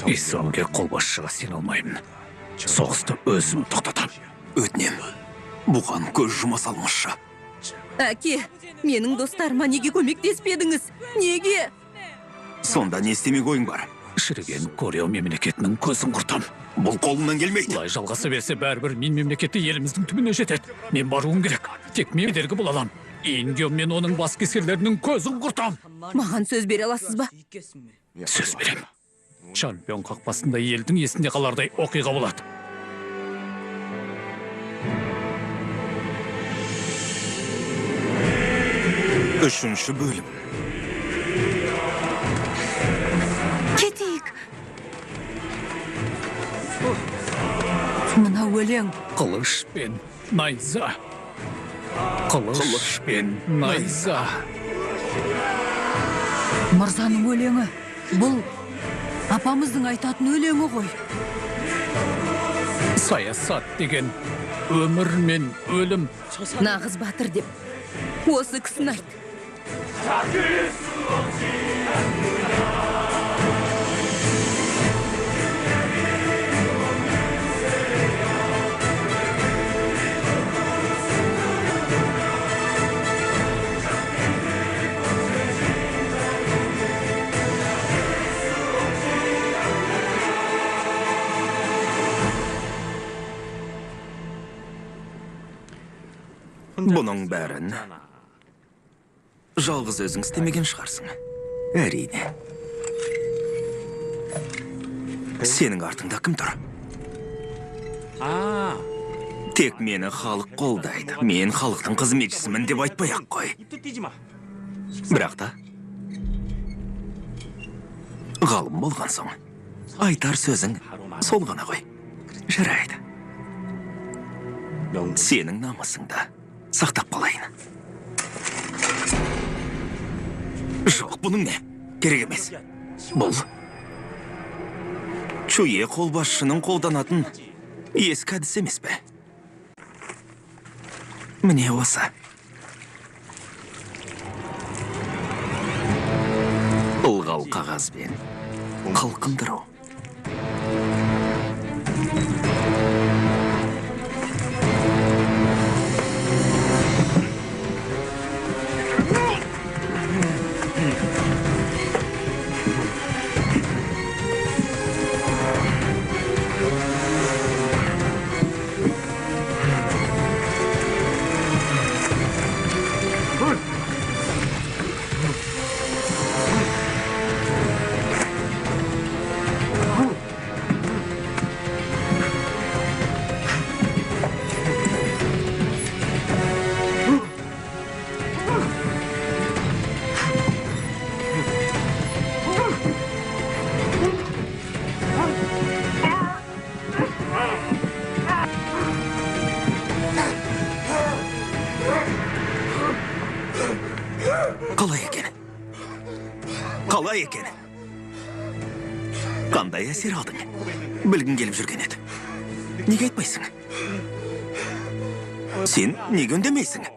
Исонге қолбасшыға сене алмаймын. Соғысты өзім тоқтатам. Өтінем, бұған көз жұма салыңызшы. Әке, менің достарыма неге көмектеспедіңіз? Неге? Сонда не істемек ойың бар? Шіріген Корё мемлекетінің көзін құртам. Бұл қолымнан келмейді. Бұлай жалғаса берсе, бәрібір Мин мемлекеті еліміздің түбіне жетеді. Мен баруым керек. Тек мен кедергі бола алам. Ингё мен оның баскесерлерінің көзін құртам. Маған сөз бере аласыз ба? Сөз берем. Чампион қақпасында елдің есінде қалардай оқиға болады. Үшінші бөлім. Кетейік. Мына өлең. Қылыш пен найза. Қылыш пен найза. Мырзаның өлеңі. Бұл апамыздың айтатын өлеңі ғой. Саясат деген өмір мен өлім. Нағыз батыр деп осы кісіні айт. Бұның бәрін жалғыз өзің істемеген шығарсың. Әрине. Сенің артыңда кім тұр? Тек мені халық қолдайды. Мен халықтың қызметшісімін деп айтпай-ақ қой. Бірақ та ғалым болған соң айтар сөзің сол ғана ғой. Жарайды. Сенің намысыңды сақтап қалайын. Жоқ, бұның не? Керек емес. Бұл Чуе қолбасшының қолданатын ескі әдіс емес пе? Міне осы. Ылғал қағазбен қылқындыру. Қалай екен? Қалай екен? Қандай әсер алдың? Білгім келіп жүрген еді. Неге айтпайсың? Сен неге үндемейсің?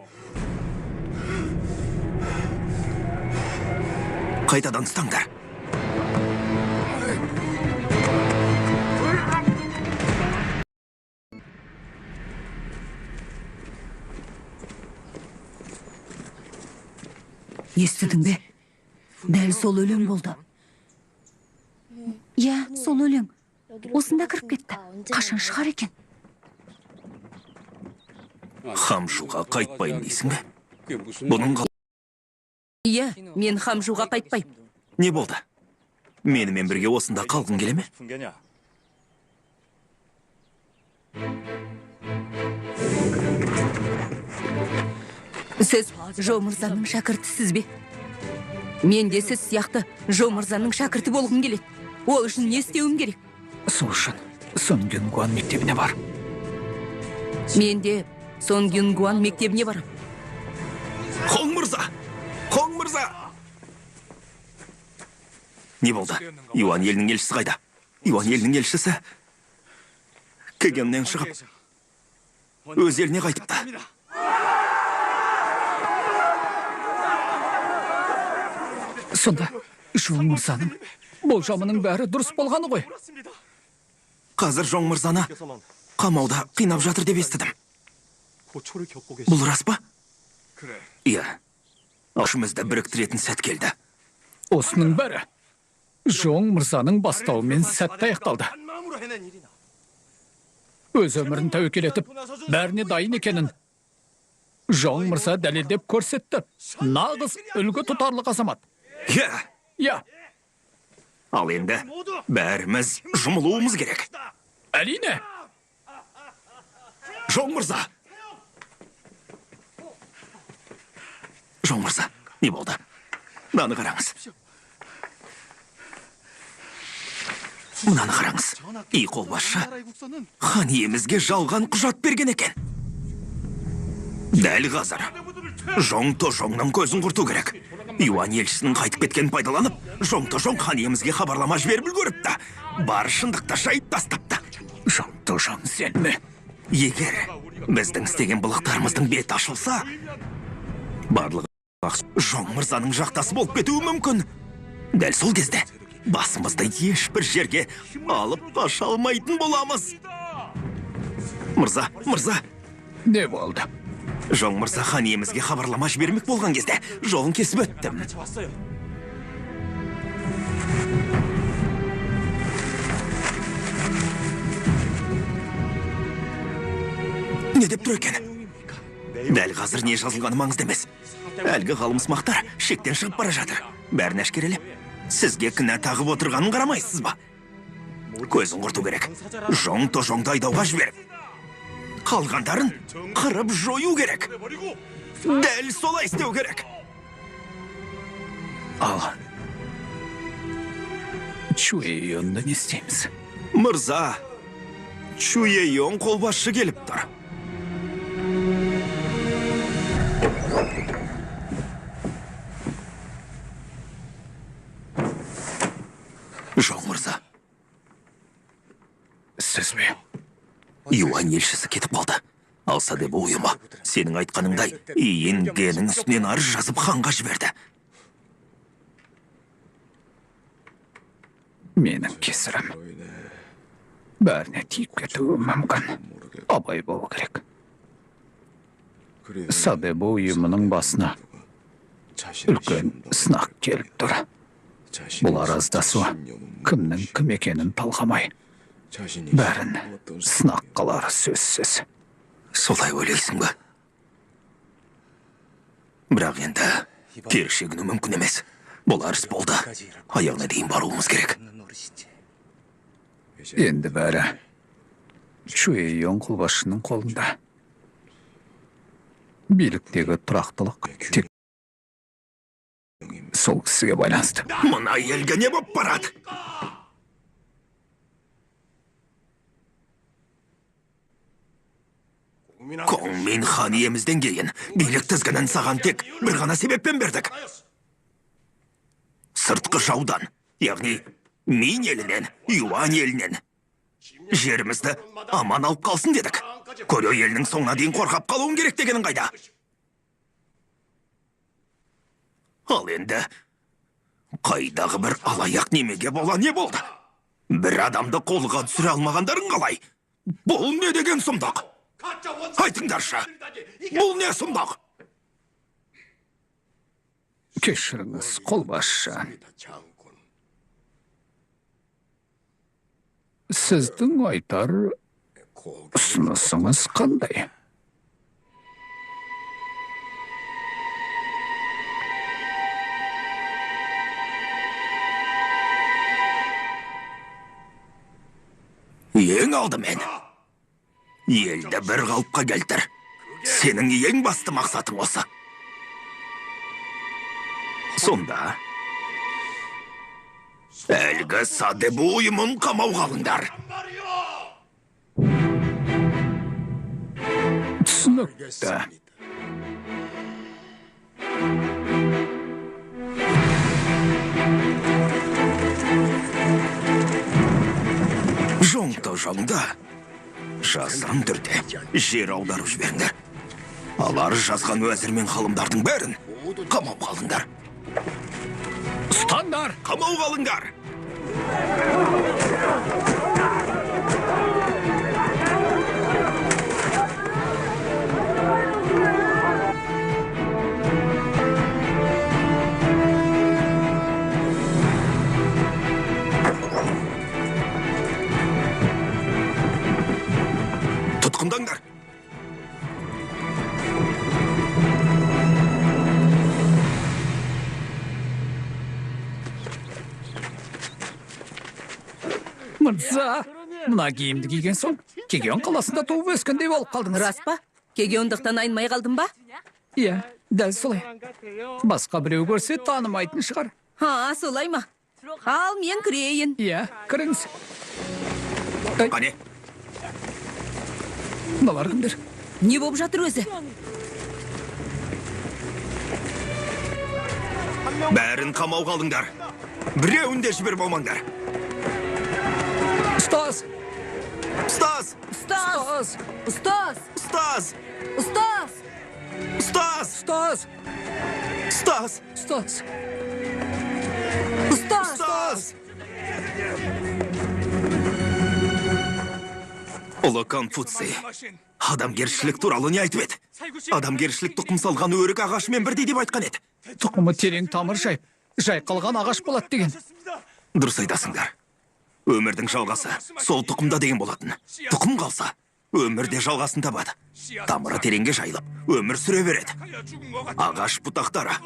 Қайтадан ұстаңдар. Естідің бе? Дәл сол өлең болды. Иә, сол өлең. Осында кіріп кетті. Қашан шығар екен? Хамжуға қайтпаймын дейсің бе? Бұның Иә, мен Хамжуға қайтпаймын. Не болды? Менімен бірге осында қалғың келе ме? Сіз Жо мырзаның шәкіртісіз бе? Мен де сіз сияқты Жо мырзаның шәкірті болғым келеді. Ол үшін не істеуім керек? Сол үшін Сонгюнгуан мектебіне бар. Мен де Сонгюнгуан мектебіне барам. Хоң мырза! Хоң мырза! Не болды? Юан елінің елшісі қайда? Юан елінің елшісі Кегеннен шығып өз еліне қайтыпты. Сонда Жо мырзаның Болжамының бәрі дұрыс болғаны ғой. Қазір Жоң мырзаны қамауда қинап жатыр деп естідім. Бұл рас па? Иә. Күшімізді біріктіретін сәт келді. Осының бәрі Жоң мырзаның бастауымен сәтті аяқталды. Өз өмірін тәуекел етіп, бәріне дайын екенін Жоң мырза дәлелдеп көрсетті. Нағыз үлгі тұтарлық азамат. Иә. Иә. Ал енді бәріміз жұмылуымыз керек. Әрине. Жоң мырза. Жоң мырза, не болды? Мынаны қараңыз. Мынаны қараңыз. И қолбасшы хан иемізге жалған құжат берген екен. Дәл қазір Жоң Тожоңның көзін құрту керек. Юань елшісінің қайтып кеткенін пайдаланып, Жоң Тожоң хан иемізге хабарлама жіберіп үлгеріпті. Бар шындықты жайып тастапты. Жоң Тожоң сен ме? Егер біздің істеген былықтарымыздың беті ашылса, барлығы Жоң мырзаның жақтасы болып кетуі мүмкін. Дәл сол кезде басымызды ешбір жерге алып қаша алмайтын боламыз. Мырза, мырза. Не болды? Жоң мырза хан иемізге хабарлама жібермек болған кезде жолын кесіп өттім. Не деп тұр екен? Дәл қазір не жазылғаны маңызды емес. Әлгі ғалымсымақтар шектен шығып бара жатыр. Бәрін әшкерелеп, сізге кінә тағып отырғанын қарамайсыз ба? Көзін құрту керек. Жоң Тожоңды айдауға жіберіп, қалғандарын қырып жою керек. Дәл солай істеу керек. Ал Чуэйонды не істейміз? Мырза, Чуэйон қолбасшы келіп тұр. Жоң мырза. Сіз бе? Юань елшісі кетіп қалды. Ал Садебу ұйымы сенің айтқаныңдай Иенгенің үстінен арыз жазып ханға жіберді. Менің кесірім бәріне тиіп кетуі мүмкін. Абай болу керек. Садебу ұйымының басына үлкен сынақ келіп тұр. Бұл араздасу кімнің кім екенін талғамай, бәрін сынақ қалары сөзсіз. Солай ойлайсың ба? Бірақ енді кері шегіну мүмкін емес. Бұл арыз болды. Аяғына дейін баруымыз керек. Енді бәрі Чуэйон қолбасшының қолында. Биліктегі тұрақтылық тек сол кісіге байланысты. Мына елге не боп барады? Коңмин хан иемізден кейін билік тізгінін саған тек бір ғана себеппен бердік. Сыртқы жаудан, яғни Мин елінен, Юань елінен жерімізді аман алып қалсын дедік. Корё елінің соңына дейін қорғап қалуың керек дегенің қайда? Ал енді қайдағы бір алаяқ немеге бола не болды? Бір адамды қолға түсіре алмағандарың қалай? Бұл не деген сұмдық? Айтыңдаршы, бұл не сұмдық? Кешіріңіз, қолбасшы. Сіздің айтар ұсынысыңыз қандай? Ең алдымен елді бір қалыпқа келтір. Сенің ең басты мақсатың осы. Сонда әлгі Садебу ұйымын қамауға алыңдар. Түсінікті. Жоң Тожоңды жасырын түрде жер аударып жіберіңдер. Ал арыз жазған уәзір мен ғалымдардың бәрін қамауға алыңдар. Ұстаңдар! Қамауға алыңдар! Тұтқындаңдар. Мырза, мына киімді киген соң Кегеон қаласында туып өскендей болып қалдыңыз. Рас па? Кегеондықтан айнымай қалдым ба? Иә, дәл солай. Басқа біреу көрсе танымайтын шығар. А, солай ма? Ал мен кірейін. Иә, кіріңіз. Қане? Мыналар кімдер? Не болып жатыр өзі? Бәрін қамауға алыңдар. Біреуін де жіберіп алмаңдар. Ұстаз! Ұстаз! Ұстаз! Ұстаз! Ұстаз! Ұстаз! Ұстаз! Ұстаз! Ұстаз! Ұстаз! Ұстаз! Ұстаз! Ұлы Конфуций адамгершілік туралы не айтып еді? Адамгершілік тұқым салған өрік ағашымен бірдей деп айтқан еді. Тұқымы терең тамыр жайып, жайқалған ағаш болады деген. Дұрыс айтасыңдар. Өмірдің жалғасы сол тұқымда деген болатын. Тұқым қалса, өмір де жалғасын табады. Тамыры тереңге жайылып, өмір сүре береді. Ағаш бұтақтары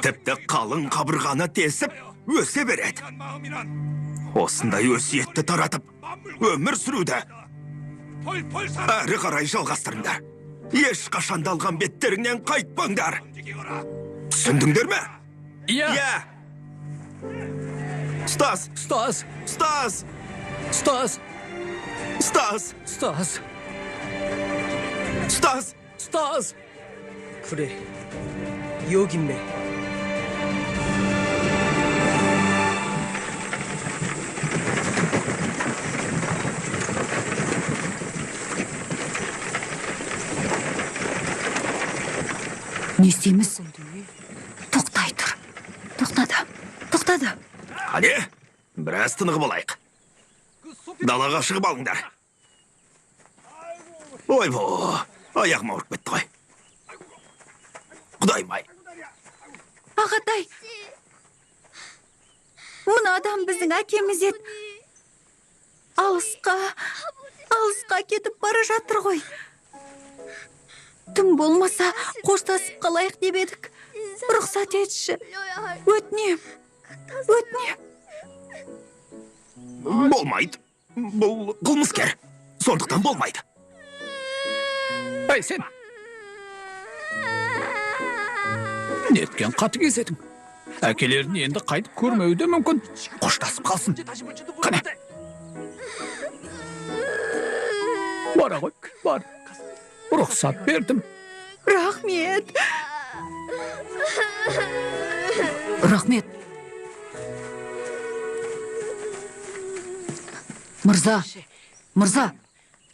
тіпті қалың қабырғаны тесіп, өсе береді. Осындай өсиетті таратып, өмір сүруді әрі қарай жалғастырыңдар. Ешқашан да алған беттеріңнен қайтпаңдар. Түсіндіңдер ме? Иә. Иә. Ұстаз! Ұстаз! Ұстаз! Ұстаз! Ұстаз! Ұстаз! Ұстаз! Ұстаз! 그래, 여기 있네. Не істейміз? Тоқтай тұр. Тоқтады. Тоқтады. Қане, біраз тынығып алайық. Далаға шығып алыңдар. Ойбо, аяғым ауырып кетті ғой. Құдайым-ай. Ағатай, мына адам біздің әкеміз еді. Алысқа, алысқа кетіп бара жатыр ғой. Тым болмаса қоштасып қалайық деп едік. Рұқсат етші. Өтінем. Өтінем. Болмайды. Бұл қылмыскер. Сондықтан болмайды. Әй, сен! Неткен қатыгез едің. Әкелерін енді қайтып көрмеуі де мүмкін. Қоштасып қалсын. Қане. Бара ғой, бар. Рұқсат бердім. Рахмет. Рахмет. Мырза, мырза,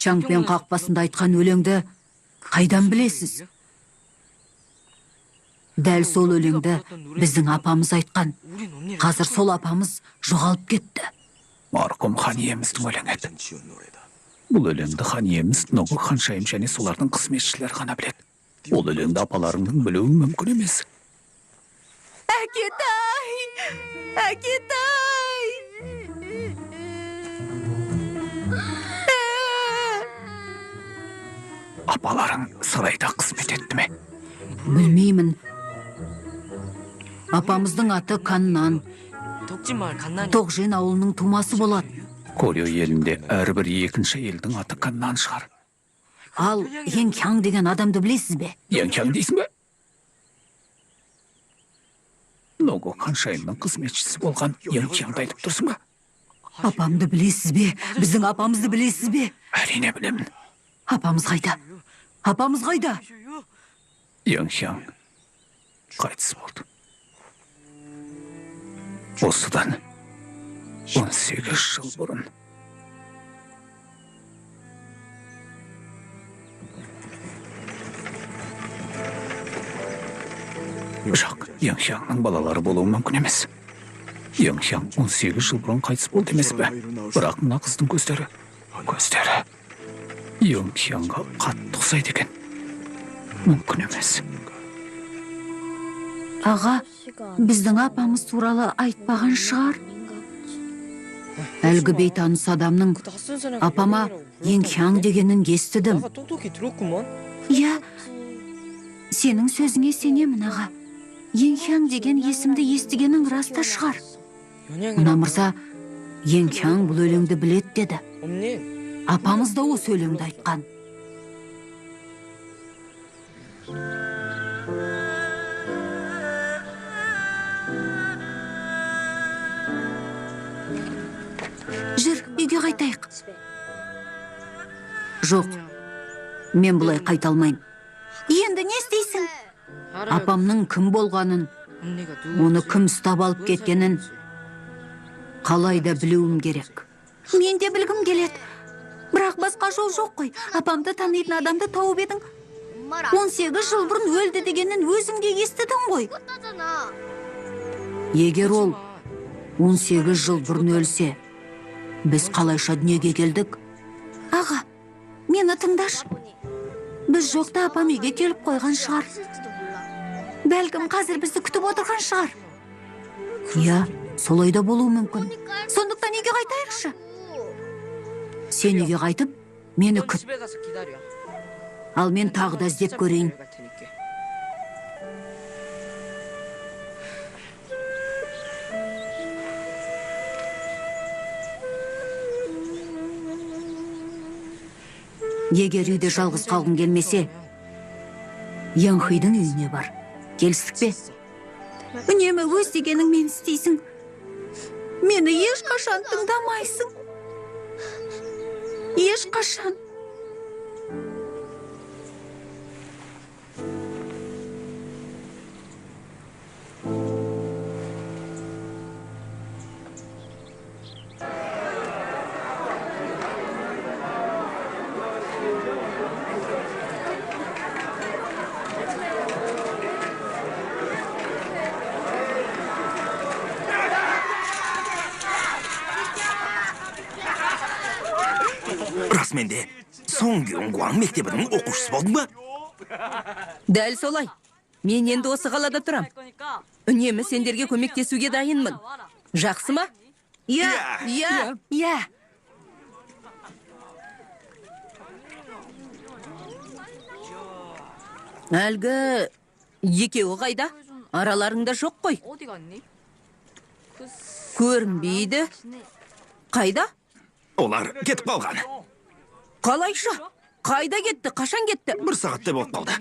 Чаңпен қақпасында айтқан өлеңді қайдан білесіз? Дәл сол өлеңді біздің апамыз айтқан. Қазір сол апамыз жоғалып кетті. Марқұм хан иеміздің өлеңі еді. Бұл өлеңді хан иеміз Ногу ханшайым және солардың қызметшілері ғана біледі. Ол өлеңді апаларыңның білуі мүмкін емес. Әкетай! Әкетай! Апаларың сарайда қызмет етті ме? Білмеймін. Апамыздың аты Каннан. Тоқжен ауылының тумасы болады. Корё елінде әрбір екінші әйелдің аты Каннан шығар. Ал Еңкяң деген адамды білесіз бе? Еңкяң дейсің бе? Ногу ханшайымның қызметшісі болған Еңкяңды айтып тұрсың ба? Апамды білесіз бе? Біздің апамызды білесіз бе? Әрине білемін. Апамыз қайда? Апамыз қайда? Еңкяң қайтыс болды. Осыдан 18 жыл бұрын. Жоқ, Еңкяңның балалары болуы мүмкін емес. Йонхян 18 жыл бұрын қайтыс болды емес пе? Бірақ мына қыздың көздері Йонхянға қатты ұқсайды екен. Мүмкін емес. Аға, біздің апамыз туралы айтпаған шығар. Әлгі бейтаныс адамның апама Йонхян дегенін естідім. Иә, сенің сөзіңе сенемін, аға. Йонхян деген есімді естігенің рас та шығар. Мына мырза Йонхян бұл өлеңді білет деді. Апамыз да осы өлеңді айтқан. Жүр, үйге қайтайық. Жоқ, мен бұлай қайта алмаймын. Енді не істейсің? Апамның кім болғанын, оны кім ұстап алып кеткенін қалай да білуім керек. Мен де білгім келеді. Бірақ басқа жол жоқ қой. Апамды танитын адамды тауып едің. 18 жыл бұрын өлді дегенін өзің де естідің ғой. Егер ол 18 жыл бұрын өлсе, біз қалайша дүниеге келдік? Аға, мені тыңдашы. Біз жоқта апам үйге келіп қойған шығар. Бәлкім қазір бізді күтіп отырған шығар. Иә, солай да болуы мүмкін. Сондықтан үйге қайтайықшы. Сен үйге қайтып, мені күт. Ал мен тағы да іздеп көрейін. Егер үйде жалғыз қалғың келмесе, Йонхидің үйіне бар. Келістік пе? Үнемі өз дегеніңмен істейсің. Мені ешқашан тыңдамайсың. Ешқашан. Расымен де Сонгюнгван мектебінің оқушысы болдың ба? Дәл солай. Мен енді осы қалада тұрам. Үнемі сендерге көмектесуге дайынмын. Жақсы ма? Иә, иә, иә. Әлгі екеуі қайда? Араларыңда жоқ қой. Көрінбейді. Қайда? Олар кетіп қалған. Қалайша? Қайда кетті? Қашан кетті? Бір сағаттай болып қалды.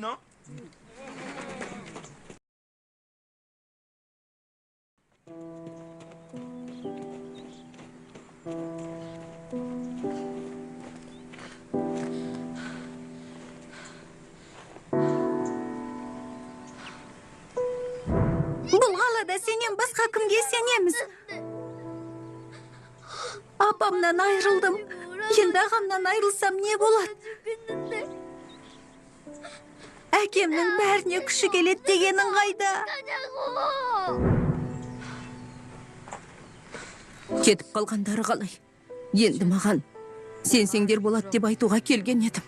Бұл қалада сенен басқа кімге сенеміз? Апамнан айырылдым. Енді ағамнан айырылсам не болады? Әкемнің бәріне күші келеді дегенің қайда? Кетіп қалғандары қалай? Енді маған сенсеңдер болады деп айтуға келген едім.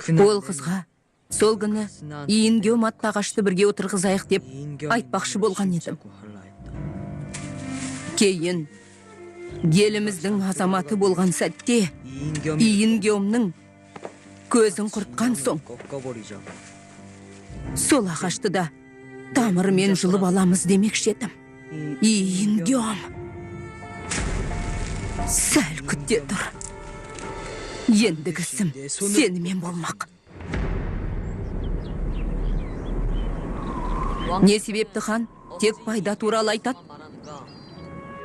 Ол қызға сол күні Ингем атты ағашты бірге отырғызайық деп айтпақшы болған едім. Кейін еліміздің азаматы болған сәтте Ингемнің көзін құртқан соң сол ағашты да тамырымен жұлып аламыз демекші едім. Ингем, сәл күте тұр. Ендігі ісім сенімен болмақ. Не себепті хан тек пайда туралы айтады?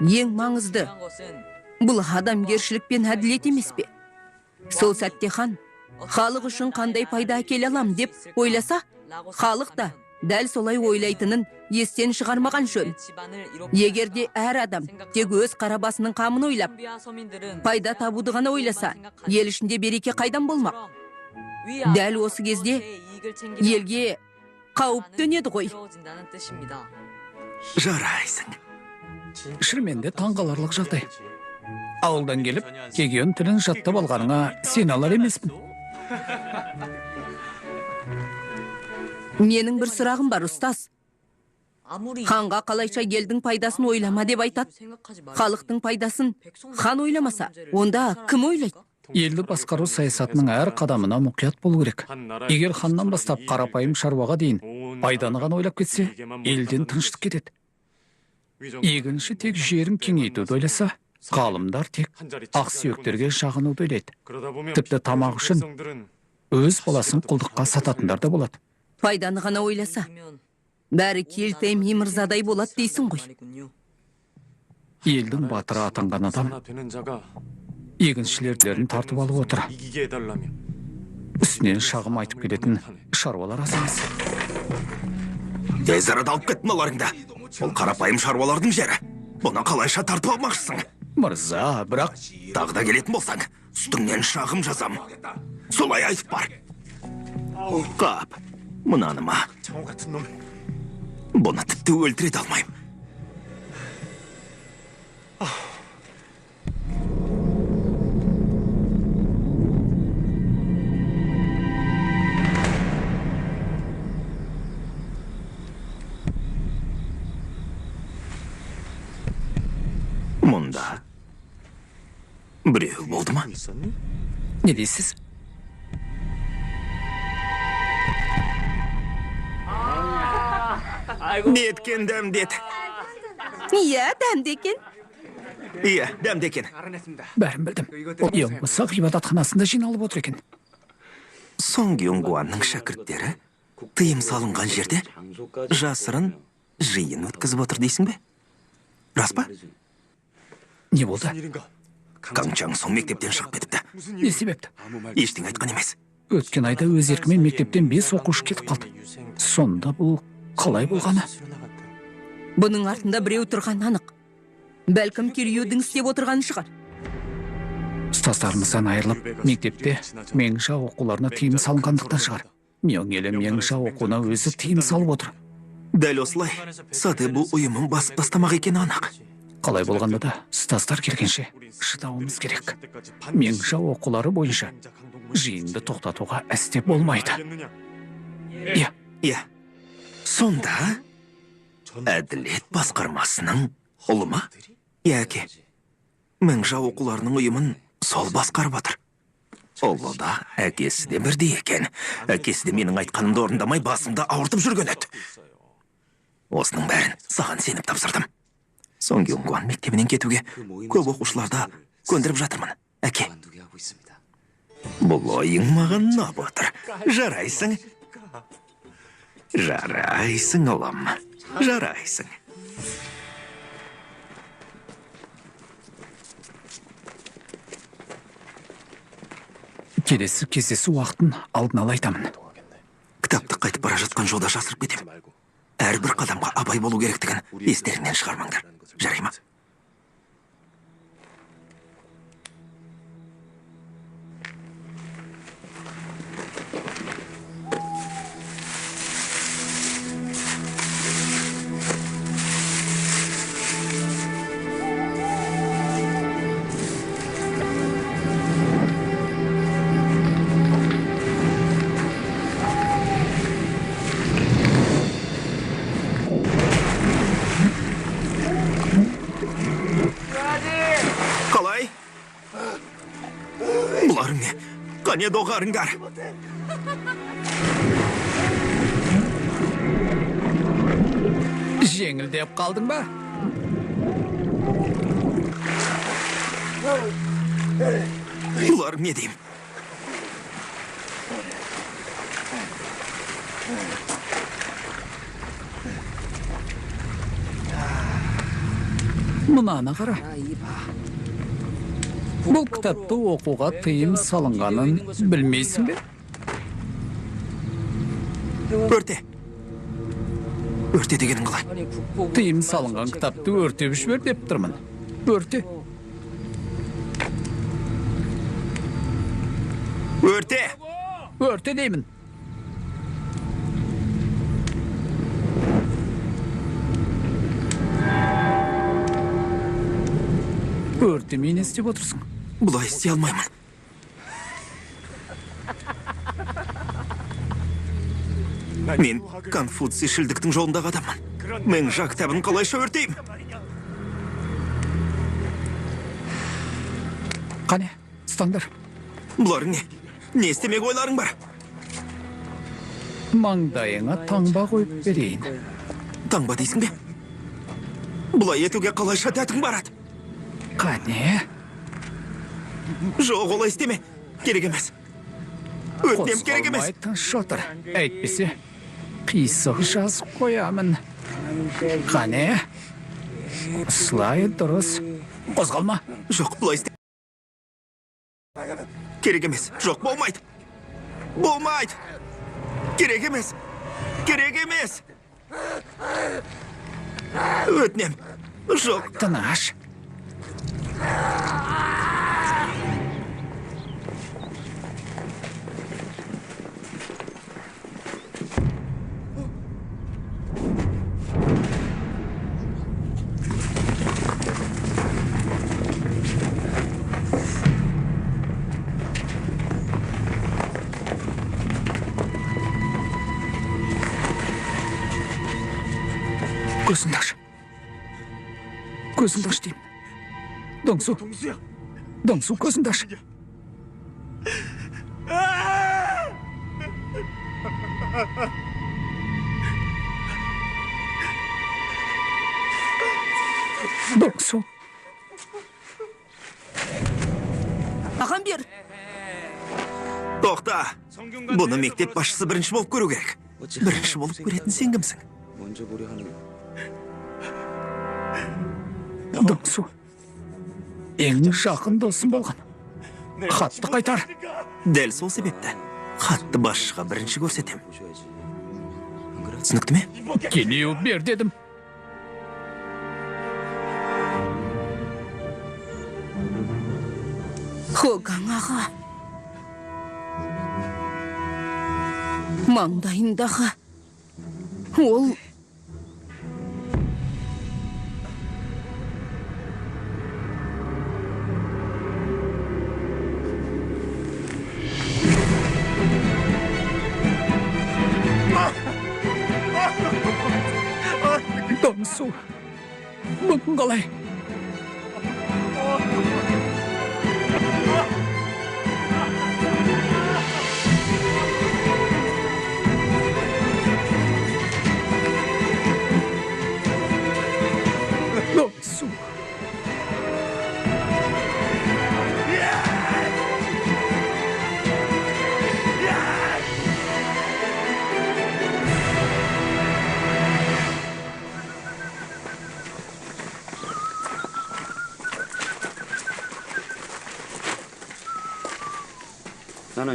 Ең маңызды бұл адамгершілік пен әділет емес пе? Сол сәтте хан халық үшін қандай пайда әкеле алам деп ойласа, халық та дәл солай ойлайтынын естен шығармаған жөн. Егер де әр адам тек өз қара басының қамын ойлап, пайда табуды ғана ойласа, ел ішінде береке қайдан болмақ? Дәл осы кезде елге қауіп төнеді ғой. Жарайсың. Шынымен де таңғаларлық жағдай. Ауылдан келіп, кегеон тілін жаттап алғаныңа сене алар емеспін. Менің бір сұрағым бар, ұстаз. Ханға қалайша елдің пайдасын ойлама деп айтады. Халықтың пайдасын хан ойламаса, онда кім ойлайды? Елді басқару саясатының әр қадамына мұқият болу керек. Егер ханнан бастап қарапайым шаруаға дейін пайданы ғана ойлап кетсе, елден тыныштық кетеді. Егінші тек жерін кеңейтуді ойласа, ғалымдар тек ақсүйектерге жағынуды ойлайды. Тіпті тамақ үшін өз баласын құлдыққа сататындар да болады. Пайданы ғана ойласа, бәрі Келтеми мырзадай болады дейсің ғой. Елдің батыры атанған адам егіншілердерін тартып алып отыр. Үстінен шағым айтып келетін шаруалар аз емес. Тез арада алып кет мыналарыңды. Ол қарапайым шаруалардың жері. Бұны қалайша тартып алмақшысың? Мырза, бірақ... Тағы да келетін болсаң, үстіңнен шағым жазам. Солай айтып бар. Қап, мынаны ма? Бұны тіпті өлтіре де алмаймын. Мұнда біреу болды ма? Не дейсіз? Неткен дәмді ет. Иә, дәмді екен. Иә, дәмді екен. Бәрін білдім. Йонгуса ғибадатханасында жиналып отыр екен. Сонгюнгуанның шәкірттері тыйым салынған жерде жасырын жиын өткізіп отыр дейсің бе? Рас па? Не болды? Каң Чаң-сон мектептен шығып кетіпті. Не себепті? Ештеңе айтқан емес. Өткен айда өз еркімен мектептен 5 оқушы кетіп қалды. Сонда бұл қалай болғаны? Бұның артында біреу тұрған анық. Бәлкім Кирюдің істеп отырғаны шығар. Ұстаздарымыздан айырылып, мектепте Меңша оқуларына тыйым салынғандықтан шығар. Мёңелі Меңша оқуына өзі тыйым салып отыр. Дәл осылай Садэбу ұйымын басып тастамақ екені анық. Қалай болғанда да ұстаздар келгенше шыдауымыз керек. Меңша оқулары бойынша жиынды тоқтатуға әсте болмайды. Иә. Иә. Сонда әділет басқармасының ұлы ма? Иә, әке. Меңша оқуларының ұйымын сол басқарып отыр. Ұлы да, әкесі де бірдей екен. Әкесі де менің айтқанымды орындамай басымды ауыртып жүрген еді. Осының бәрін саған сеніп тапсырдым. Сонгюнгуан мектебінен кетуге көп оқушыларды көндіріп жатырмын, әке. Бұл ойың маған ұнап отыр. Жарайсың. Жарайсың, ұлым. Жарайсың. Келесі кездесу уақытын алдын ала айтамын. Кітапты қайтып бара жатқан жолда жасырып кетем. Әрбір қадамға абай болу керектігін естеріңнен шығармаңдар. Жарай ма? Қане доғарыңдар. Жеңілдеп қалдың ба? Бұларың не деймін? Мынаны қара. Бұл кітапты оқуға тыйым салынғанын білмейсің бе? Өрте. Өрте дегенің қалай? Тыйым салынған кітапты өртеп жібер деп тұрмын. Өрте. Өрте! Өрте деймін. Өртемей не істеп отырсың? Бұлай істей алмаймын. Мен конфуцийшілдіктің жолындағы адаммын. Мэнжа кітабын қалайша өртеймін? Қане, ұстаңдар. Бұларың не? Не істемек ойларың бар? Маңдайыңа таңба қойып берейін. Таңба дейсің бе? Бұлай етуге қалайша дәтің барады? Қане? Жоқ, олай істеме. Керек емес. Өтінем, керек емес. Қозғалмай тыныш отыр. Әйтпесе, қисық жазып қоямын. Қане? Осылай дұрыс. Қозғалма. Жоқ, бұлай істе. Керек емес. Жоқ, болмайды. Болмайды. Керек емес. Керек емес. Өтінем. Жоқ. Тыныш. Көзіңді аш. Көзіңді аш деймін. Доңсу. Доңсу, көзіңді аш. Доңсу. Маған бер. Тоқта. Бұны мектеп басшысы бірінші болып көру керек. Бірінші болып көретін сен кімсің? Доңсу. Ең жақын досым болған. Хатты қайтар. Дәл сол себепті хатты басшыға бірінші көрсетем. Түсінікті ме? Келеу бер дедім. Хогаң аға. Маңдайындағы ол Доңсу, мүмкін қалай? Доңсу.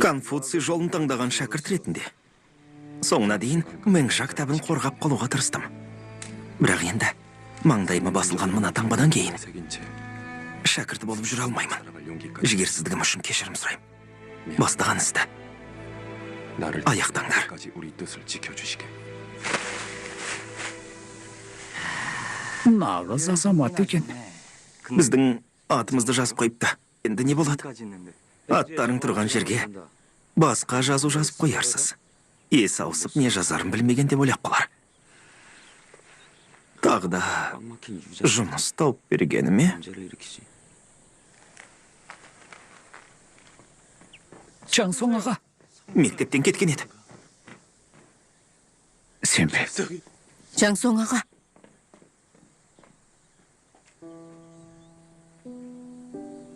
Конфуций жолын таңдаған шәкірт ретінде соңына дейін Мэнжа кітабын қорғап қалуға тырыстым. Бірақ енді маңдайыма басылған мына таңбадан кейін шәкірті болып жүре алмаймын. Жігерсіздігім үшін кешірім сұраймын. Бастаған істі аяқтаңдар. Нағыз азамат екен. Біздің атымызды жазып қойыпты. Енді не болады? Аттарың тұрған жерге басқа жазу жазып қоярсыз. Есі ауысып не жазарын білмеген деп ойлап қалар. Тағы да жұмыс тауып бергеніме? Чаңсоң аға. Мектептен кеткен еді. Сен бе? Чаңсоң аға.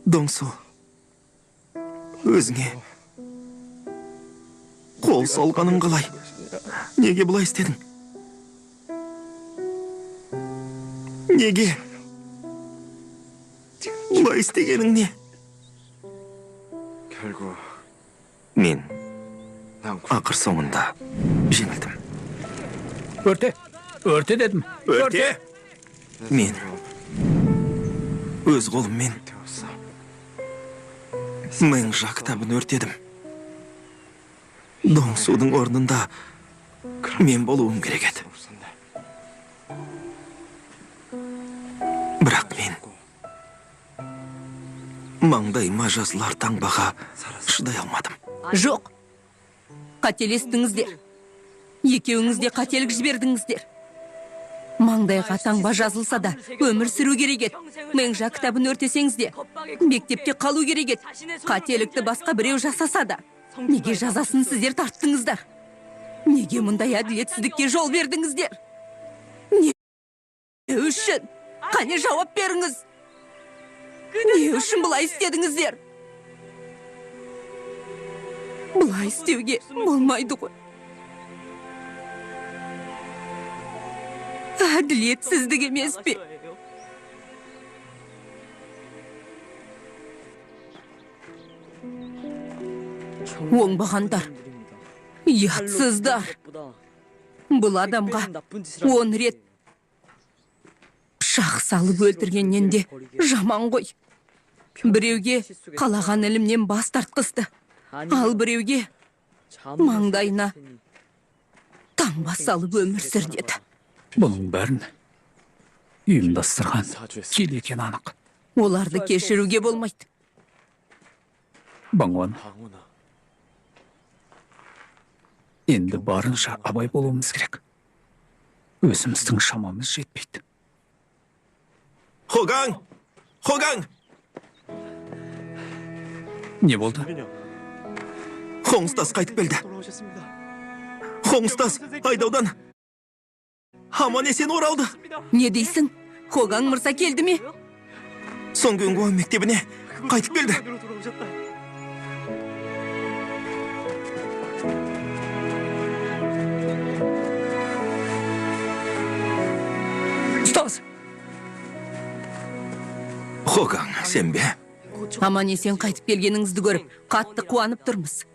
Доңсу, өзіңе қол салғаның қалай? Неге бұлай істедің? Неге? Бұлай істегенің не? Мен ақыр соңында жеңілдім. Өрте! Өрте дедім. Өрте! Мен өз қолыммен Мэнжа кітабын өртедім. Доңсудың орнында мен болуым керек еді. Бірақ мен маңдайыма жазылар таңбаға шыдай алмадым. Жоқ, қателестіңіздер. Екеуіңіз де қателік жібердіңіздер. Маңдайға таңба жазылса да өмір сүру керек еді. Мэнжа кітабын өртесеңіз де мектепте қалу керек еді. Қателікті басқа біреу жасаса да неге жазасын сіздер тарттыңыздар? Неге мұндай әділетсіздікке жол бердіңіздер? Не үшін? Қане жауап беріңіз. Не үшін бұлай істедіңіздер? Бұлай істеуге болмайды ғой. Әділетсіздік емес пе? Оңбағандар, ұятсыздар. Бұл адамға 10 рет пышақ салып өлтіргеннен де жаман ғой. Біреуге қалаған ілімнен бас тартқызды, ал біреуге маңдайына таңба салып өмір сүрдеді. Бұның бәрін ұйымдастырған кел екен анық. Оларды кешіруге болмайды. Баңуан, енді барынша абай болуымыз керек. Өзіміздің шамамыз жетпейді. Хогаң! Хогаң! Не болды? Хоң ұстаз қайтып келді. Хоң ұстаз айдаудан аман есен оралды. Не дейсің? Хогаң мырза келді ме? Сонгюнгуан мектебіне қайтып келді. Ұстаз! Хогаң, сен бе? Аман есен қайтып келгеніңізді көріп, қатты қуанып тұрмыз.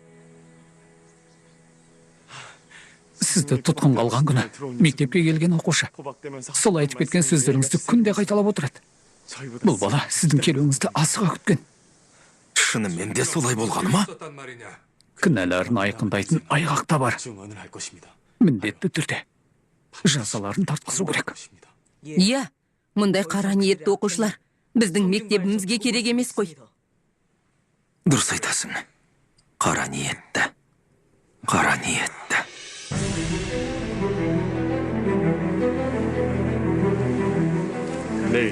Сізді тұтқынға алған күні мектепке келген оқушы сол айтып кеткен сөздеріңізді күнде қайталап отырады. Бұл бала сіздің келуіңізді асыға күткен. Шынымен де солай болғаны ма? Кінәларын айқындайтын айғақ та бар. Міндетті түрде жазаларын тартқызу керек. Иә, мұндай қара ниетті оқушылар біздің мектебімізге керек емес қой. Дұрыс айтасың. Қара ниетті. Қара ниетті.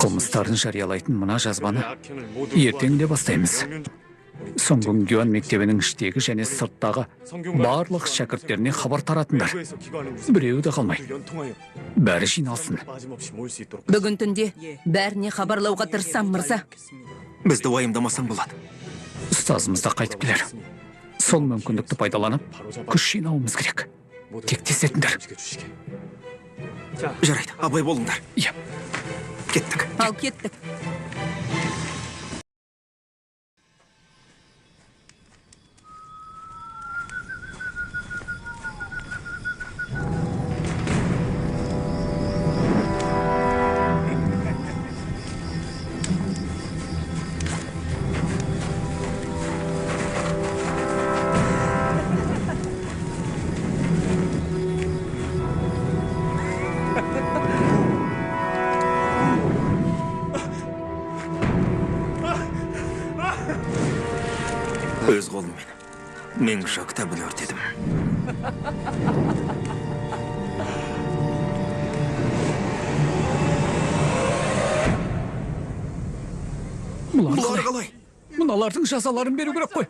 Қылмыстарын жариялайтын мына жазбаны ертең де бастаймыз. Сонгюнгуан мектебінің іштегі және сырттағы барлық шәкірттеріне хабар таратыңдар. Біреуі де қалмай. Бәрі жиналсын. Бүгін түнде бәріне хабарлауға тырысам, мырза. Бізді уайымдамасаң болады. Ұстазымыз да қайтып келер. Сол мүмкіндікті пайдаланып, күш жинауымыз керек. Тектесетіндер. Жарайды, абай болыңдар. Иә. Кеттік. Ал кеттік. Өз қолыммен Мэнжа кітабын өртедім. Бұлар қалай? Мыналардың жазаларын беру керек қой.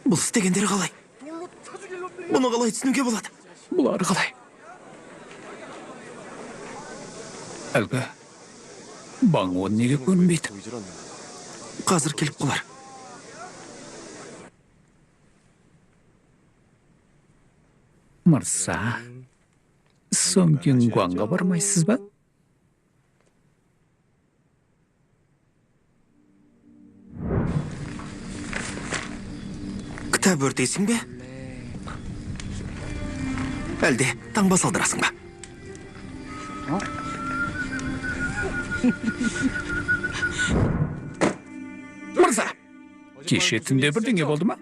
Бұл істегендері қалай? Бұны қалай түсінуге болады? Бұлар қалай? Әлгі Баңуан неге көрінбейді? Қазір келіп қалар. Мырза, Сонгюнгуанға бармайсыз ба? Кітап өртейсің бе? Әлде таңба салдырасың ба? Мырза, кеше түнде бірдеңе болды ма?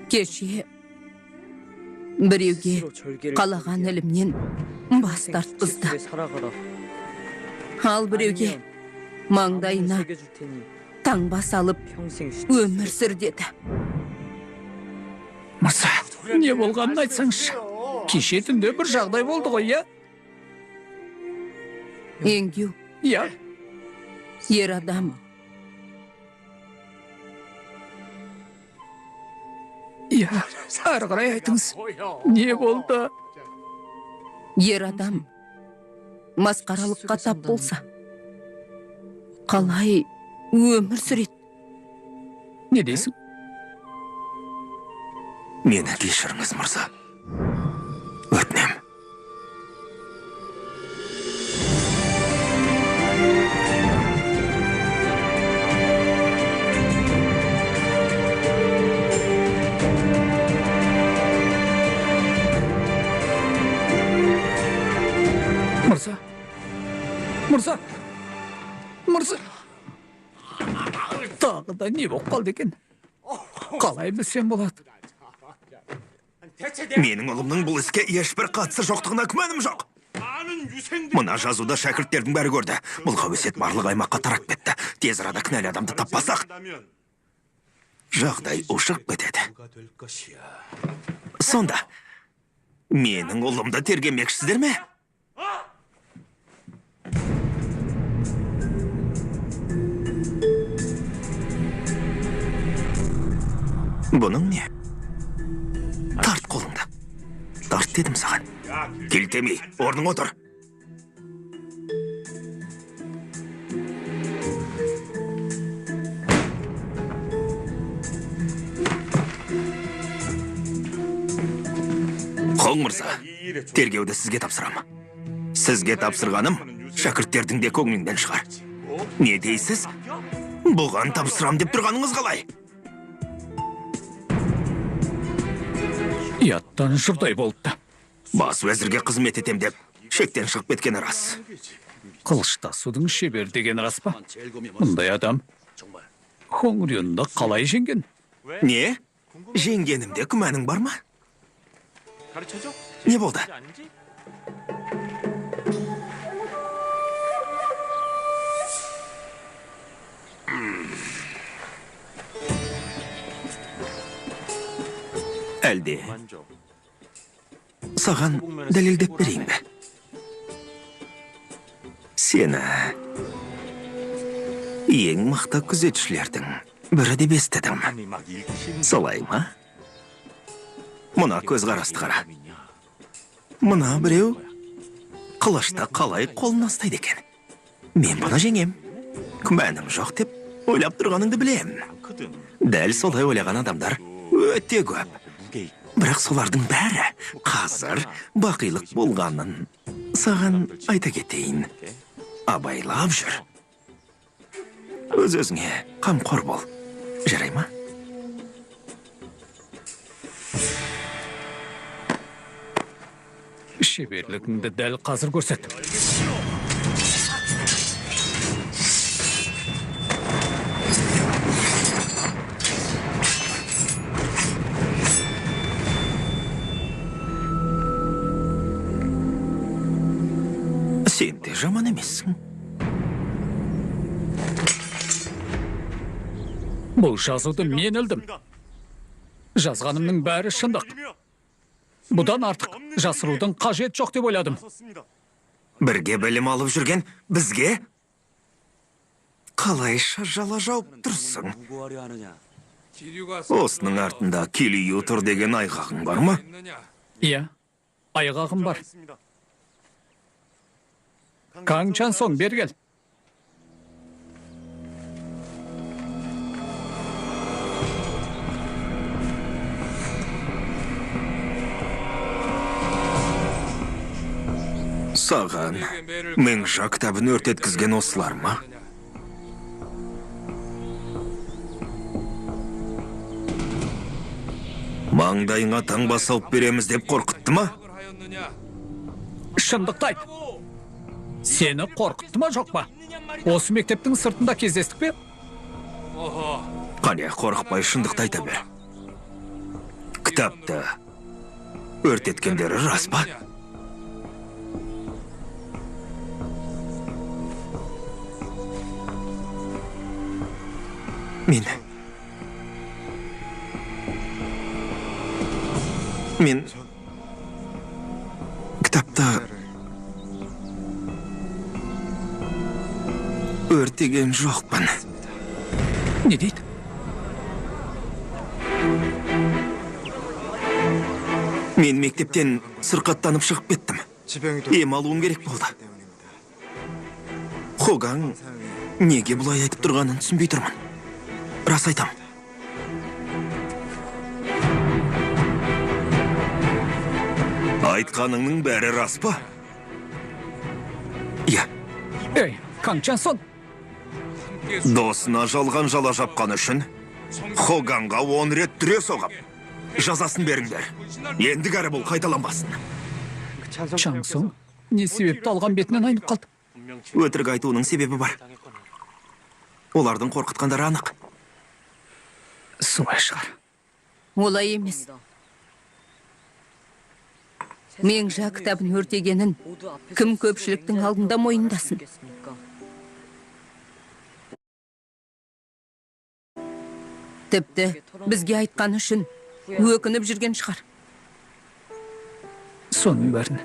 Кеше біреуге қалаған ілімнен бас тартқызды. Ал біреуге маңдайына таңба салып өмір сүр деді. Мырза, не болғанын айтсаңшы. Кеше түнде бір жағдай болды ғой, иә? Енгю. Иә. Ер адам. Иә, әрі қарай айтыңыз. Не болды? Ер адам масқаралыққа тап болса, қалай өмір сүреді? Не дейсің? Мені кешіріңіз, мырза. Өтінем. Мырза. Мырза. Мырза. Тағы да не болып қалды екен? Қалай білсем болады? Менің ұлымның бұл іске ешбір қатысы жоқтығына күмәнім жоқ. Мына жазуды шәкірттердің бәрі көрді. Бұл қауесет барлық аймаққа тарап кетті. Тез арада кінәлі адамды таппасақ, жағдай ушығып кетеді. Сонда менің ұлымды тергемекшісіздер ме? Бұның не? Тарт қолыңды. Тарт дедім саған. Келтемей, орның отыр. Хоң мырза, тергеуді сізге тапсырам. Сізге тапсырғаным шәкірттердің де көңілінен шығар. Не дейсіз? Бұған тапсырам деп тұрғаныңыз қалай? Ұяттан жұрдай болыпты. Бас уәзірге қызмет етем деп шектен шығып кеткен рас. Қылыштасудың шебері деген рас па? Мұндай адам Хоңрюнды қалай жеңген? Не? Жеңгенімде күмәнің бар ма? Не болды? Әлде саған дәлелдеп берейін бе? Сені ең мықты күзетшілердің бірі деп естідім. Солай ма? Мына көзқарасты қара. Мына біреу қылышты қалай қолына ұстайды екен? Мен бұны жеңем. Күмәнім жоқ деп ойлап тұрғаныңды білем. Дәл солай ойлаған адамдар өте көп. Бірақ солардың бәрі қазір бақилық болғанын саған айта кетейін. Абайлап жүр. Өз-өзіңе қамқор бол. Жарай ма? Шеберлігіңді дәл қазір көрсет. Сен де жаман емессің. Бұл жазуды мен ілдім. Жазғанымның бәрі шындық. Бұдан артық жасырудың қажет жоқ деп ойладым. Бірге білім алып жүрген бізге қалайша жала жауып тұрсың? Осының артында Килью тұр деген айғағың бар ма? Иә, айғағым бар. Каң Чан Сон, бері кел. Саған Мыңжа кітабын өртеткізген осылар ма? Маңдайыңа таңба салып береміз деп қорқытты ма? Шындықты айт. Сені қорқытты ма, жоқ па? Осы мектептің сыртында кездестік пе? Қане, қорықпай шындықты айта бер. Кітапты өртеткендері рас па? Мен кітапты өртеген жоқпын. Не дейді? Мен мектептен сырқаттанып шығып кеттім. Ем алуым керек болды. Хогаң неге бұлай айтып тұрғанын түсінбей тұрмын. Рас айтам. Айтқаныңның бәрі рас па? Иә. Ей, Канг Чансон! Досына жалған жала жапқан үшін Хоганға 10 рет дүре соғып, жазасын беріңдер. Ендігәрі бұл қайталанбасын. Чансон не себепті алған бетінен айнып қалды? Өтірік айтуының себебі бар. Олардың қорқытқандары анық. Солай шығар. Олай емес. Меңжа кітабын өртегенін кім көпшіліктің алдында мойындасын? Тіпті бізге айтқан үшін өкініп жүрген шығар. Соның бәрін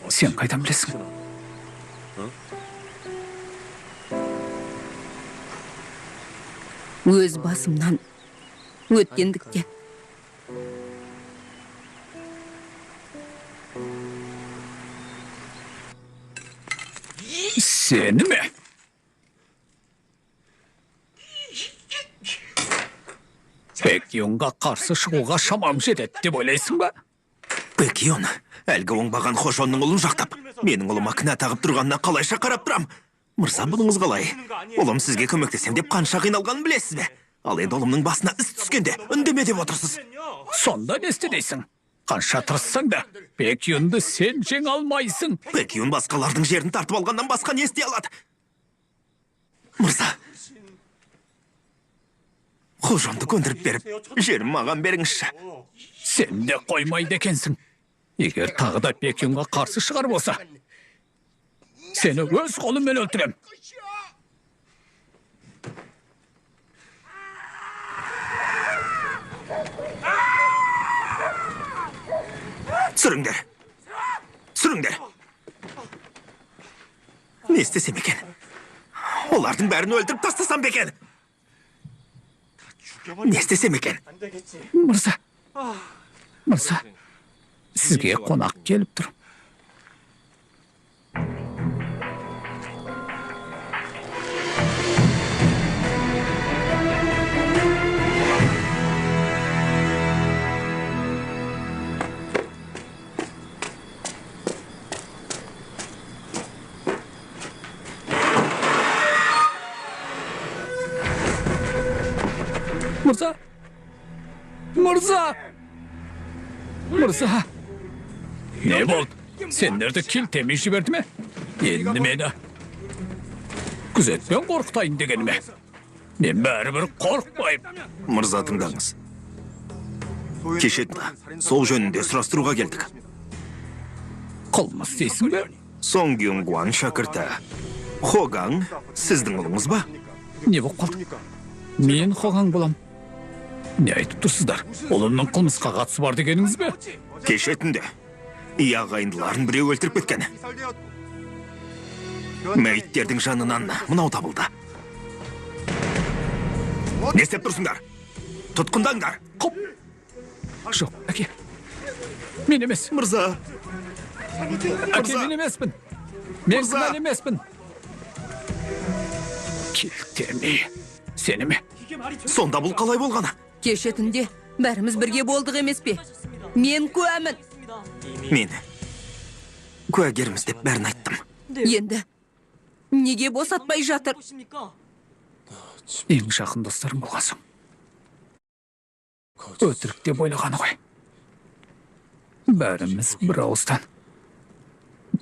сен қайдан білесің? Өз басымнан өткендіктен. Сені ме? Пэк Юнға қарсы шығуға шамам жетеді деп ойлайсың ба? Пэк Юн, әлгі оңбаған Хожонның ұлын жақтап, менің ұлыма кінә тағып тұрғанына қалайша қарап тұрам? Мырза, бұныңыз қалай? Ұлым сізге көмектесем деп қанша қиналғанын білесіз бе? Ал енді ұлымның басына іс түскенде үндеме деп отырсыз. Сонда не істе дейсің? Қанша тырыссаң да, Пэк Юнды сен жеңе алмайсың. Пэк Юн басқалардың жерін тартып алғаннан басқа не істей алады? Мырза, Хожонды көндіріп беріп, жерін маған беріңізші. Сен де қоймайды екенсің. Егер тағы да Пэк Юнға қарсы шығар болса, сені өз қолыммен өлтірем. Түсіріңдер. Түсіріңдер. Не істесем екен? Олардың бәрін өлтіріп тастасам ба екен? Не істесем екен? Мырза, мырза, сізге қонақ келіп тұр. Мырза! Мырза! Мырза! Не болды? Сендерді кілтемей жіберді ме? Енді мені күзетпен қорқытайын дегені ме? Мен бәрібір қорықпаймын. Мырза, тыңдаңыз. Кеше сол жөнінде сұрастыруға келдік. Қылмыс дейсің бе? Сонгюнгуан шәкірті Хогаң сіздің ұлыңыз ба? Не болып қалды? Мен Хогаң болам. Не айтып тұрсыздар? Ұлымның қылмысқа қатысы бар дегеніңіз бе? Кеше түнде ағайындыларын біреу өлтіріп кеткен. Мәйіттердің жанынан мынау табылды. Не істеп тұрсыңдар? Тұтқындаңдар. Құп. Жоқ, әке. Мен емес. Мырза. Әке, мен емеспін. Мен кінәлі емеспін. Келтеме. Сені ме? Сонда бұл қалай болғаны? Кеше түнде бәріміз бірге болдық емес пе? Мен куәмін. Мен куәгерміз деп бәрін айттым. Енді неге босатпай жатыр? Ең жақын достарым болған соң. Өтірік деп ойлағаны ғой. Бәріміз бір ауыздан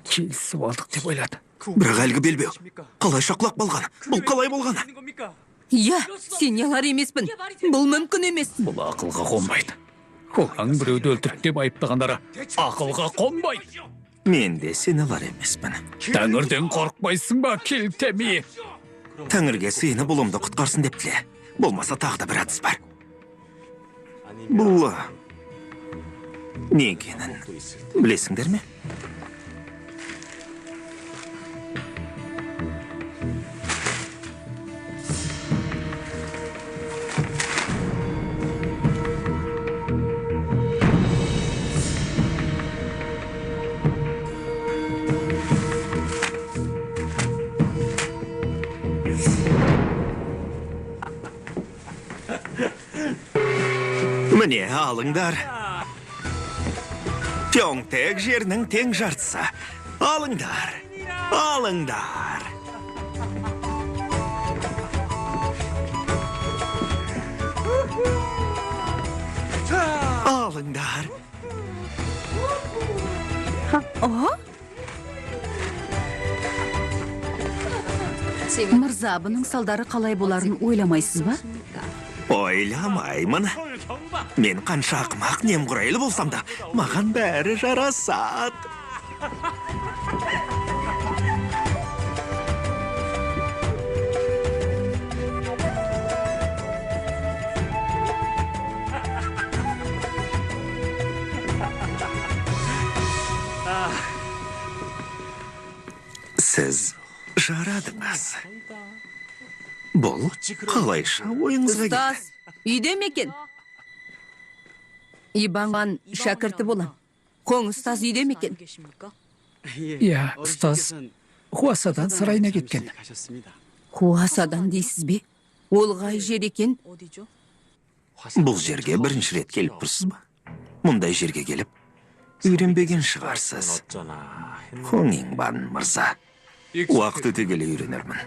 келісіп алдық деп ойлады. Бірақ әлгі белбеу қалайша құлап қалған? Бұл қалай болғаны? Иә, сене алар емеспін. Бұл мүмкін емес. Бұл ақылға қонбайды. Хоңаң біреуді өлтірді деп айыптағандары ақылға қонбайды. Мен де сене алар емеспін. Тәңірден қорықпайсың ба, Келтеми? Тәңірге сыйынып ұлымды құтқарсын деп тіле. Болмаса тағы да бір әдіс бар. Бұл не екенін білесіңдер ме? Міне, алыңдар. Пьоңтек жерінің тең жартысы. Алыңдар, алыңдар. Алыңдар. Мырза, бұның салдары қалай боларын ойламайсыз ба? Ойламаймын. Мен қанша ақымақ немқұрайлы болсам да, маған бәрі жарасады. Сіз жарадыңыз. Бұл қалайша ойыңызға келді? Ұстаз, үйде ме екен? Ибанған шәкірті болам. Хоң ұстаз үйде ме екен? Иә, ұстаз Хуасадан сарайына кеткен. Хуасадан дейсіз бе? Ол қай жер екен? Бұл жерге бірінші рет келіп тұрсыз ба? Мұндай жерге келіп үйренбеген шығарсыз. Хоң Иңбан мырза, уақыт өте келе үйренермін.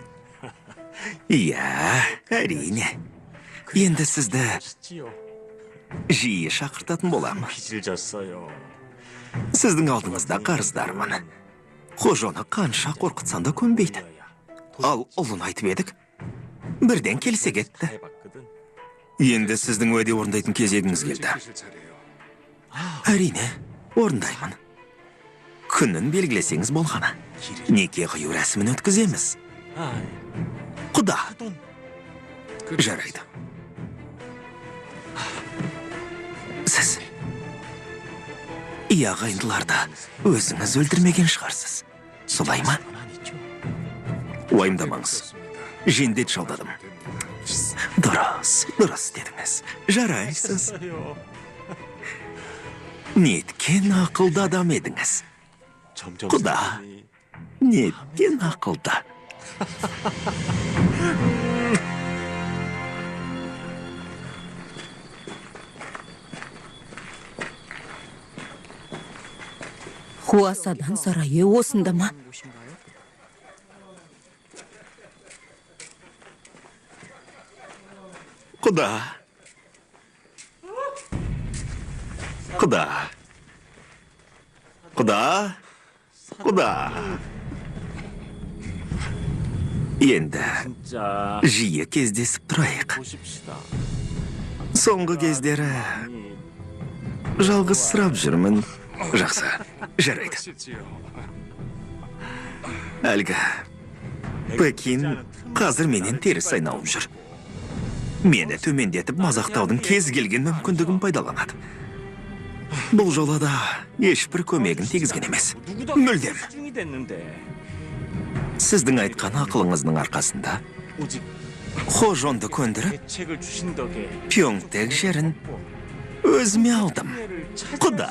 Иә, әрине. Енді сізді жиі шақыртатын боламын. Сіздің алдыңызда қарыздармын. Қожаны қанша қорқытсаң да көнбейді. Ал ұлын айтып едік, бірден келсе кетті. Енді сіздің уәде орындайтын кезегіңіз келді. Әрине, орындаймын. Күнін белгілесеңіз болғаны. Неке қию рәсімін өткіземіз. Құда. Жарайды. Сіз ағайындыларды өзіңіз өлтірмеген шығарсыз. Солай ма? Уайымдамаңыз. Жендет жалдадым. Дұрыс, дұрыс дедіңіз. Жарайсыз. Неткен ақылды адам едіңіз. Құда, неткен ақылды. Хуасадан сарайы осында ма? Құда. Құда. Құда. Құда. Енді жиі кездесіп тұрайық. Соңғы кездері жалғыз сұрап жүрмін. Жақсы, жарайды. Әлгі Пекин қазір менен теріс айналып жүр. Мені төмендетіп мазақтаудың кез келген мүмкіндігін пайдаланады. Бұл жолы да ешбір көмегін тигізген емес. Мүлдем. Сіздің айтқан ақылыңыздың арқасында Хожонды көндіріп, Пьоңтек жерін өзіме алдым. Құда.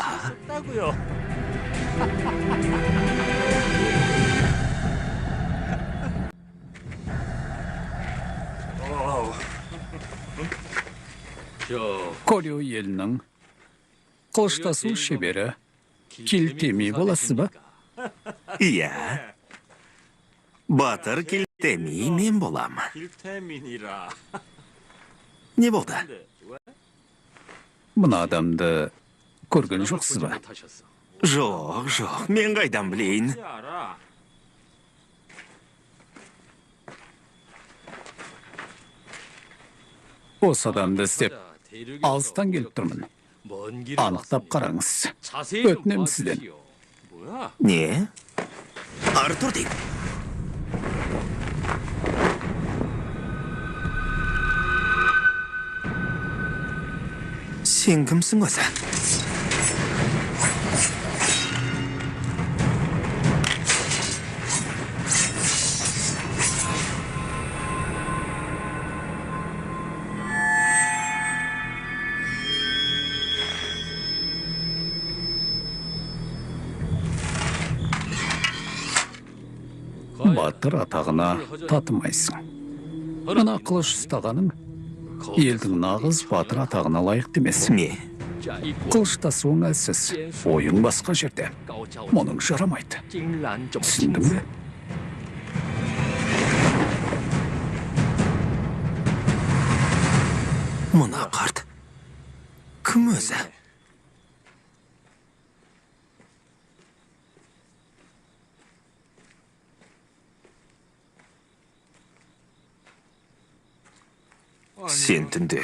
Корё елінің қылыштасу шебері Келтеми боласыз ба? Иә. Батыр Келтеми мен болам. Не болды? Мына адамды көрген жоқсыз ба? Жоқ, жоқ, мен қайдан білейін? Осы адамды іздеп алыстан келіп тұрмын. Анықтап қараңыз. Өтінемін сізден. Не? Ары тұр деймін. Сен кімсің өзі? Батыр атағына татымайсың. Мына қылыш ұстағаның елдің нағыз батыр атағына лайықты емес. Не? Қылыш тасуың әлсіз, ойың басқа жерде. Мұның жарамайды. Түсіндің бе? Мына қарт кім өзі? Сен түнде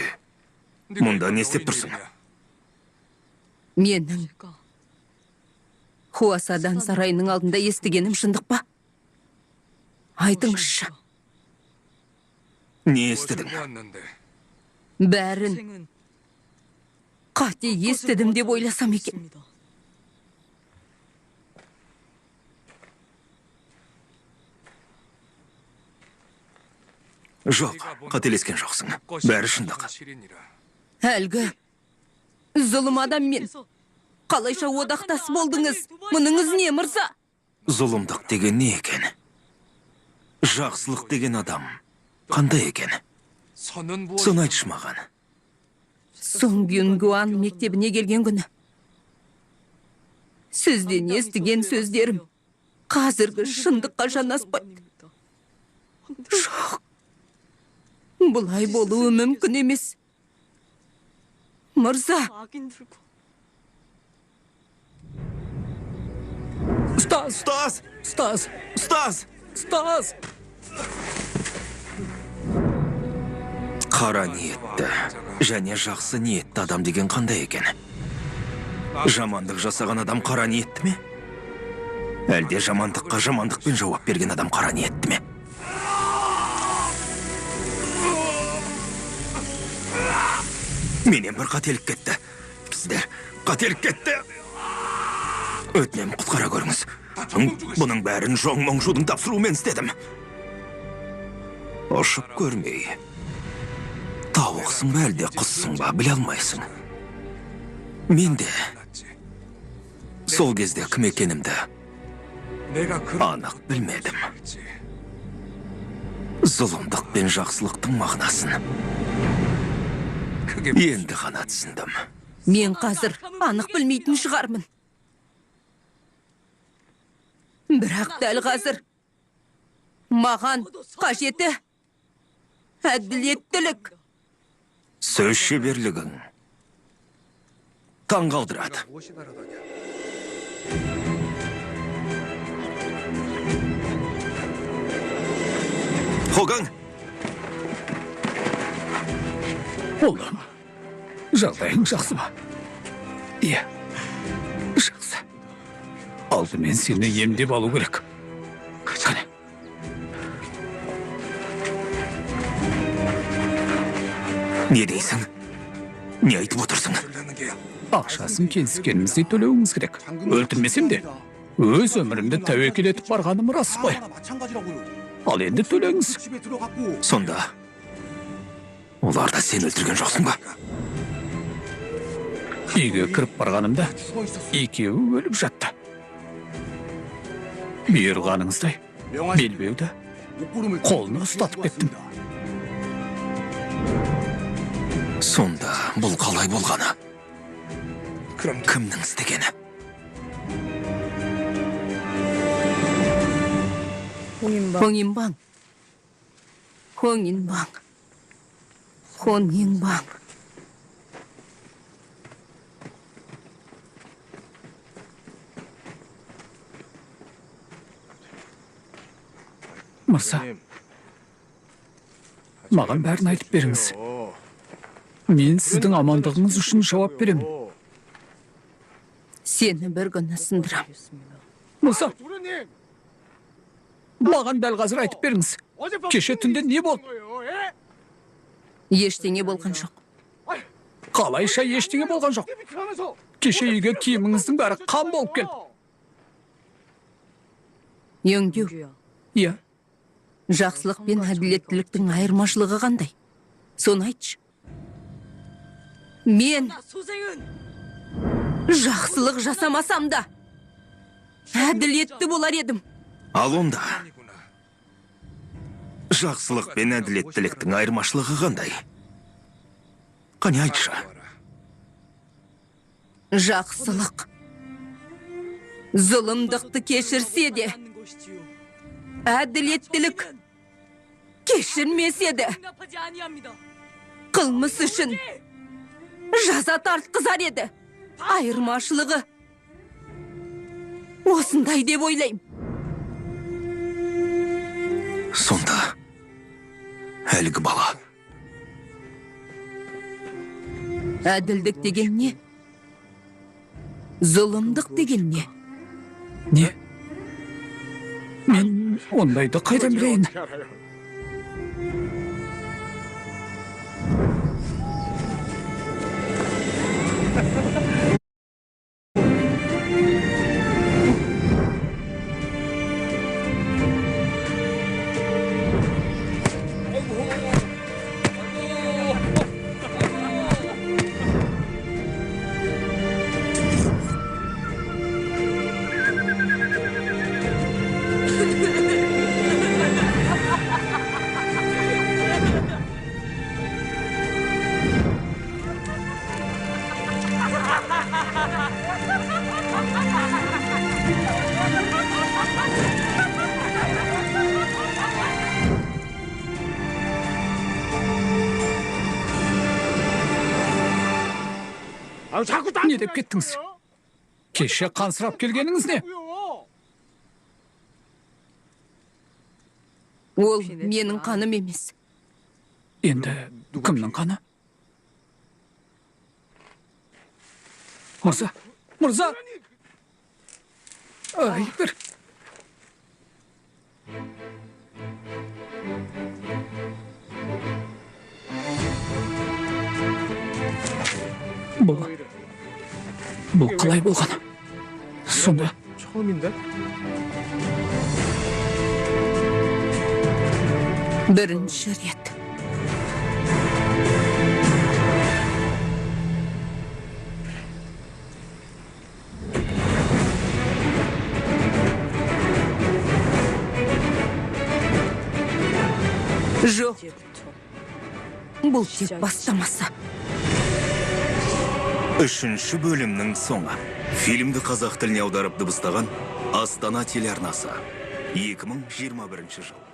мұнда не істеп тұрсың? Менің Хуасадан сарайының алдында естігенім шындық па? Айтыңызшы. Не естідің? Бәрін қате естідім деп ойласам екен. Жоқ, қателескен жоқсың. Бәрі шындық. Әлгі зұлым адаммен қалайша одақтас болдыңыз? Мұныңыз не, мырза? Зұлымдық деген не екен? Жақсылық деген адам қандай екен? Соны айтшы маған. Сонгюнгуан мектебіне келген күні сізден естіген сөздерім қазіргі шындыққа жанаспайды. Жоқ, бұлай болуы мүмкін емес. Мырза! Ұстаз! Ұстаз! Ұстаз! Ұстаз! Ұстаз! Қара ниетті және жақсы ниетті адам деген қандай екен? Жамандық жасаған адам қара ниетті ме? Әлде жамандыққа жамандықпен жауап берген адам қара ниетті ме? Менен бір қателік кетті. Сіздер, қателік кетті. Өтінем, құтқара көріңіз. Бұның бәрін Жоң Моңжудың тапсыруымен істедім. Ұшып көрмей, тауықсың ба әлде құссың ба біле алмайсың. Мен де сол кезде кім екенімді анық білмедім. Зұлымдық пен жақсылықтың мағынасын енді ғана түсіндім. Мен қазір анық білмейтін шығармын. Бірақ дәл қазір маған қажеті әділеттілік. Сөз шеберлігің таң қалдырады. Хогаң! Ұлым, жағдайың жақсы ма? Иә, жақсы. Алдымен сені емдеп алу керек. Қане. Не дейсің? Не айтып отырсың? Ақшасын келіскеніміздей төлеуіңіз керек. Өлтірмесем де, өз өмірімді тәуекел етіп барғаным рас қой. Ал енді төлеңіз. Сонда оларды сен өлтірген жоқсың ба? Үйге кіріп барғанымда екеуі өліп жатты. Бұйырғаныңыздай белбеуді қолына ұстатып кеттім. Сонда бұл қалай болғаны? Кімнің істегені? Хоңинбаң. Хоңинбаң. Хоңинбаң. Мырза, маған бәрін айтып беріңіз. Мен сіздің амандығыңыз үшін жауап беремін. Сені бір күні сындырам. Мырза, маған дәл қазір айтып беріңіз. Кеше түнде не болды? Ештеңе болған жоқ. Қалайша ештеңе болған жоқ? Кеше үйге киіміңіздің бәрі қан болып келді. Өңдеу. Иә. Жақсылық пен әділеттіліктің айырмашылығы қандай? Соны айтшы. Мен жақсылық жасамасам да әділетті болар едім. Ал онда жақсылық пен әділеттіліктің айырмашылығы қандай? Қане айтшы. Жақсылық зұлымдықты кешірсе де, әділеттілік кешірмес еді. Қылмыс үшін жаза тартқызар еді. Айырмашылығы осындай деп ойлаймын. Сонда әлгі бала. Әділдік деген не? Зұлымдық деген не? Не? Мен ондайды қайдан білейін? Не деп кеттіңіз? Кеше қансырап келгеніңіз не? Ол менің қаным емес. Енді кімнің қаны? Мырза, мырза! Ай, бір. Бұл қалай болған? Сонда... Бірінші рет. Жоқ. Бұл тек бастамасы. Үшінші бөлімнің соңы. Фильмді қазақ тіліне аударып дыбыстаған Астана телеарнасы. 2021 жыл.